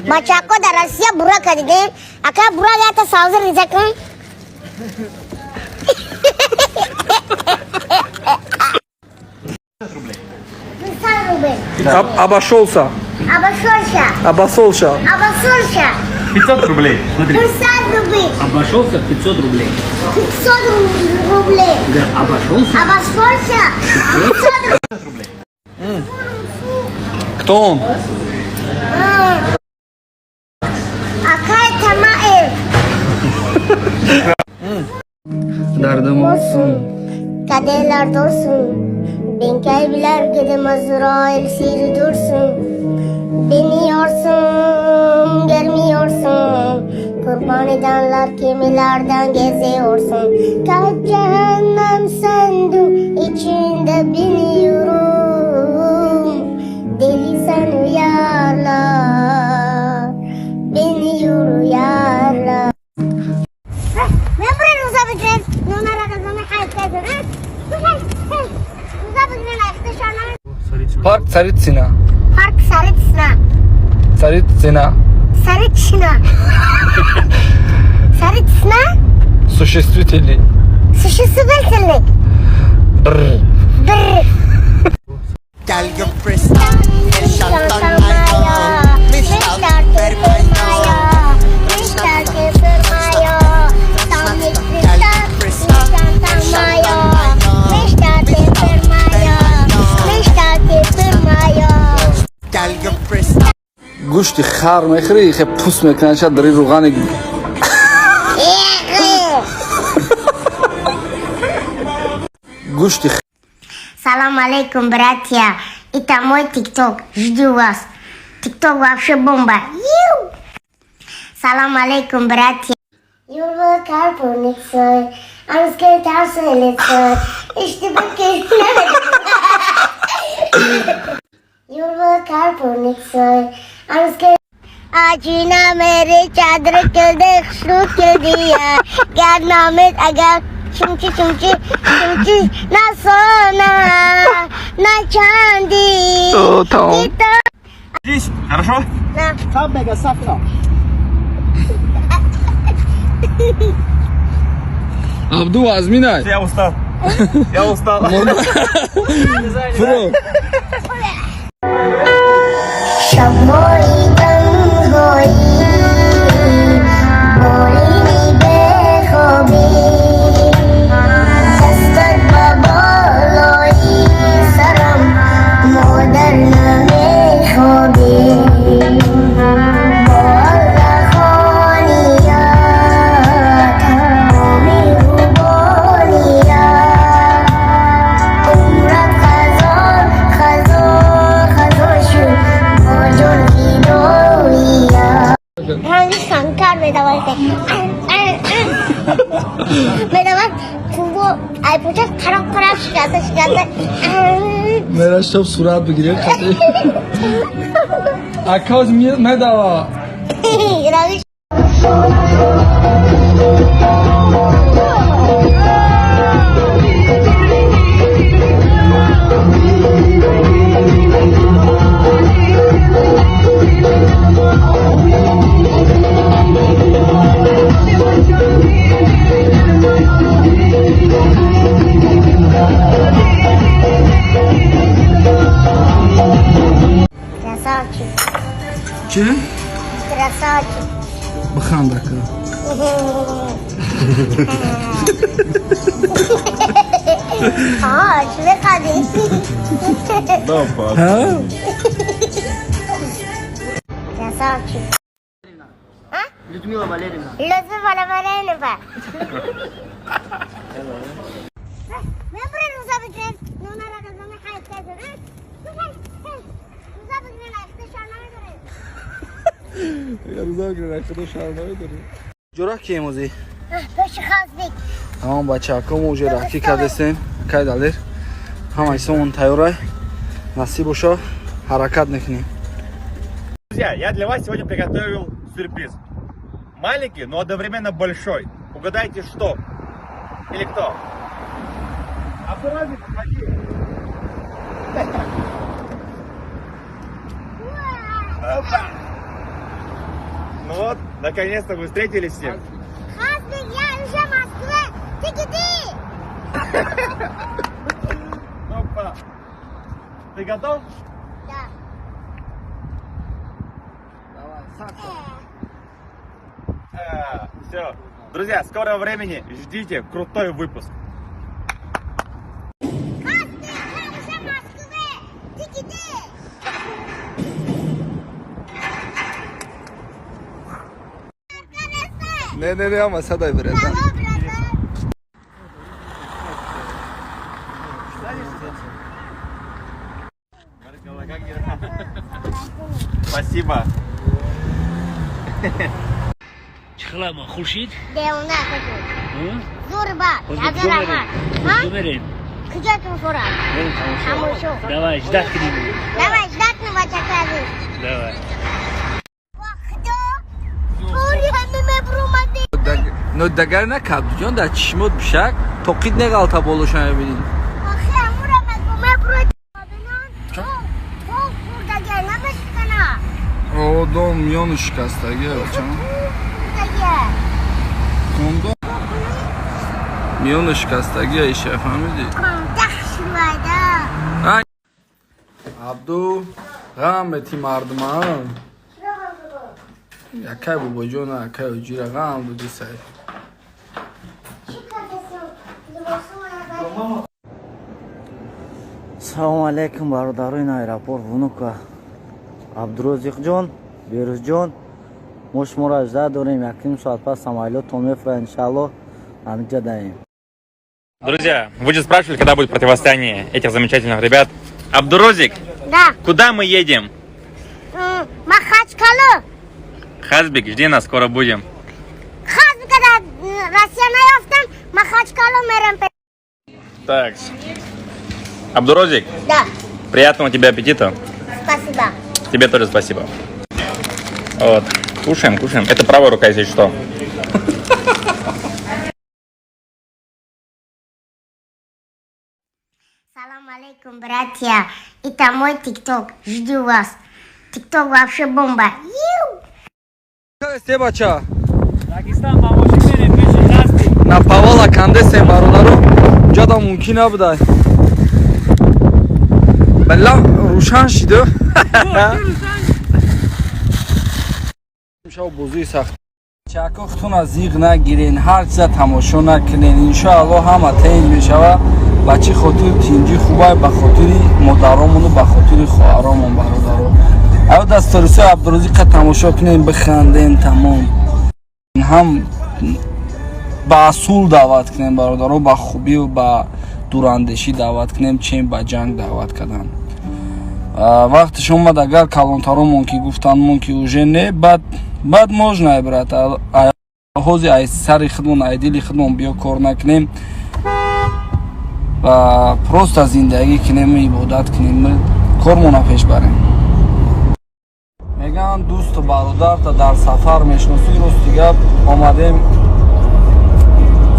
Бачако дар Россия бурака дидем. Ака бурак ята савзир риза кун. 500 рублей. Обошелся. Обошелся. Обосолся. Обошелся. 500 рублей. Смотри. 500 рублей. Обошелся в 500 рублей. 500 рублей. Да, обошелся. Обошелся. 500 рублей. Кто он? Акай Тамаев. Дардам. Olsun. Kaderler dursun. Ben kaybılar gidem Azrail seri dursun. Beni yorsun, görmüyorsun. Kurban edenler kimilerden geziyorsun. Kaç cehennem söndü, içinde biniyorum. Deli sen uyarlar, beni yoruyarlar. Парк Царицына. Парк Царицына. Царицына. Царицына. Царицына. Существительный. Существительный. Бр. Бр. Гӯшти хар мехӯрӣ, хе пӯст мекунад, шад дари рӯғани. Гӯшти Салам алейкум, братья. Это мой тикток. Жду вас. Тикток вообще бомба. Ю! Салам алейкум, братья. Yurva karpurniksoy, Anske terselitsoy, İşte bu Yurva karpurniksoy, Anske आजीना मेरे चादर के देख शुरू के दिया क्या नाम अगर चुमची चुमची चुमची ना सोना ना चांदी। О, тамом. इतना Здесь, хорошо? ना। Абду азминай. Я устал. Я устал. Фуро. شب‌های تنهایی بالینی بخوابی دستت به بالای سرم مادر نمیخوابی با الله خانیات با مهربانیات عمرت خزان خزان خزان شد با جان فداییات. شانکار медавад медавад кубо ай пуча қарақ қарақ шикаста шикаста. Мера шоб сурат бигирӣ. Аказ медава. Равиш. Красавчик. Чӣ? Красавчик. Бихандака. А, чӣ механдӣ? Ҳа? Красавчик. А? Людмила Валерьевна. Людмила Валерьевна. Ҷӯра кием озӣ? Пеши Хазбик. Тамом бачаҳако, мо уже раҳкӣ кардестем. Кай далер ҳамаи сомон тайёрай, насиб боша, ҳаракат мекунем. Друзья, я для вас сегодня приготовил сюрприз. Маленький, но одновременно большой. Угадайте, что? Или кто? Абдуразик, подходи. Опа! Наконец-то мы встретились все. Хасбик, я уже в Москве. Ты где? Опа. Ты готов? Да. Давай, Сакса. Все. Друзья, скорого времени ждите крутой выпуск. Хасбик, я уже в Москве. Ты где? Не, не, не, ама садай, брат. Алло, братан. Как дела? Спасибо. Чихлама, Хуршид? Девона хочу. Ҳа? Зурба. Ҳозир Язар куҷо мерем? Ахмад. Ҳа? Куҷо мерем? Куҷо тун фурад? Мерем тамошо. Тамошо. Давай, ждать кунем. Давай, ждать ну бачака азиз. Давай. Худо. Пури ҳами мебрумади. Но дагар на кабдуҷон дар чишмот бишак тоқид неғалта болоша мебинӣ. Охи амура мегу мебру. Бинон. Хо, хурдага намешкана. Одом миёну шикастагӣ бачам. Хурдага. Кондо миёну шикастагӣ иша фаҳмидӣ? Кондах шумада. Абду ғам мети мардума. Якай бобоҷона, якай оҷира ғам дуди сай. Чӣ кардасим? Либосумона. Салому алейкум, бародарои аэропорт Внуково. Абдурозиқҷон, Берузҷон, мо шуморо жда дорем. 1,5 соат пас самолётон мефурад, иншалло, ҳамиҷа даем. Друзья, вы же спрашивали, когда будет противостояние этих замечательных ребят. Абдурозик, Да. куда мы едем? Махачкалу. Хазбик, жди нас, скоро будем. Хазбика дар Россия наёфтам, Махачкалу мерем. Так. Абдурозик, Да. приятного тебе аппетита. Спасибо. Тебе тоже спасибо. Вот. Кушаем, кушаем. Это правая рука, если что. Салам алейкум, братья. Это мой тикток. Жду вас. Тикток вообще бомба. Ю! Се бача. Дагистан ба мошин мерем пеши Хасбик. На павала кандесем, бародаро, ҷада мумкин набудай. Балла рӯшан шиду. Шав бозии сахт. Чако хутуна зиғ нагирен, ҳар чиза тамошо накунен. Иншоалло ҳама тинҷ мешава. Ба чӣ хотир тинҷӣ хубай? Ба хотири модаромону ба хотири хоҳаромон, бародаро. Аё дасторисои Абдурозиқа тамошо кунем, биханден, тамом. Ҳам ба асул даъват кунем, бародаро, ба хубию ба дурандешӣ даъват кунем, чем ба ҷанг даъват кардан. Вақтиш омад, агар калонтаромон ки гуфтанмон ки уже не, баъд можно, брат. Ҳози ай сари худмон, ай дили худмон биё кор накунем ва просто зиндагӣ кунем, ибодат кунем, кормона пеш барем. Мегӯянд, дӯсту бародарта дар сафар мешиносӣ. Рости гап, омадем,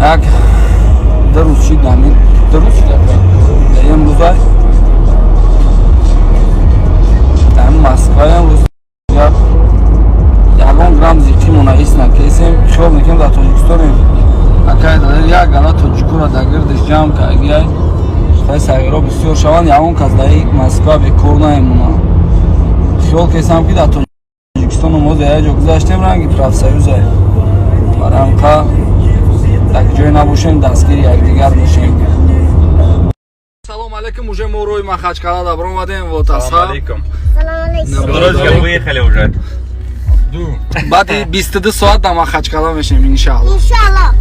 як 2 рӯз шид, ҳамин 2 рӯз шид, имрӯза дар Москваям. Рости гап, ягон грамм зиқимона ҳис накесем, хиёл мекунем дар Тоҷикистонем. Акай як гала тоҷикура дар гирдиш ҷамъ кардагиай, хай сағиро бисёр шаванд, ягон кас дар Москва бекор намемонад. Хиёл кесам, ки дар Тоҷикистону мо як ҷо гузаштем, ранги профсоюза барамқа як ҷое набошем, дастгири якдигар бошем. Салом алейкум, уже мо рӯи Махачкала да баромадем, вот. Салам алейкум. Салам алейкум. Абдурозик, выехали уже. Баъди 22 соат дар Махачкала мешем, иншаалло. Иншалло.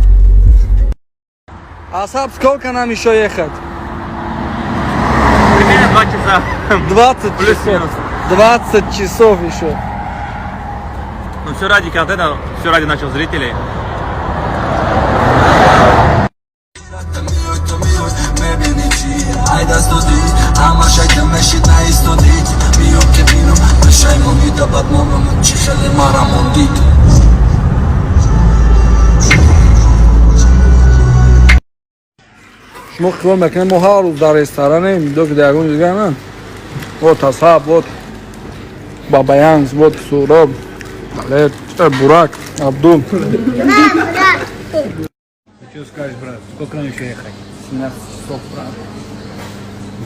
Асаб, сколько нам еще ехать? Примерно 2 часа. 20 Плюс-минус. часов. 20 часов еще. Ну все ради контента, все ради наших зрителей. Ай даст додӣ, ҳамаша мешид наистодӣ. Биё ки бинум пешаймонӣ да бадномам, чӣ хеле мара мондид. Шумо хиёл мекунед, мо ҳар рӯз дар ресторанем, ки дар ягон ҷо на. Вот Асаб, вот Бабаянс, вот Суроб, Далер. Бурак, Абдул. Да, Что скажешь, брат? Сколько нам еще ехать? 17 часов, брат.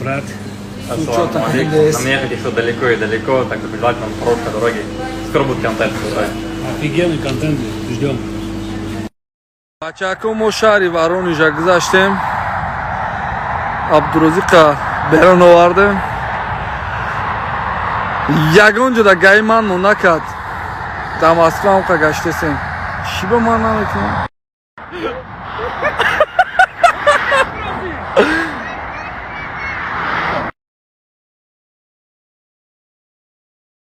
Брат, С учетом Ассаламу НДС. Нам ехать еще далеко и далеко, так что пожелать нам хорошей дороги. Скоро будет контент уже. Офигенный контент, ждем. Бачако, мо шаҳри Воронежа гузаштем, Абдурозиқа берон овардем. Ягон ҷода гаи ман мо накард. Дар Москва ҳамқа гаштесем, чӣ ба ман намекунам?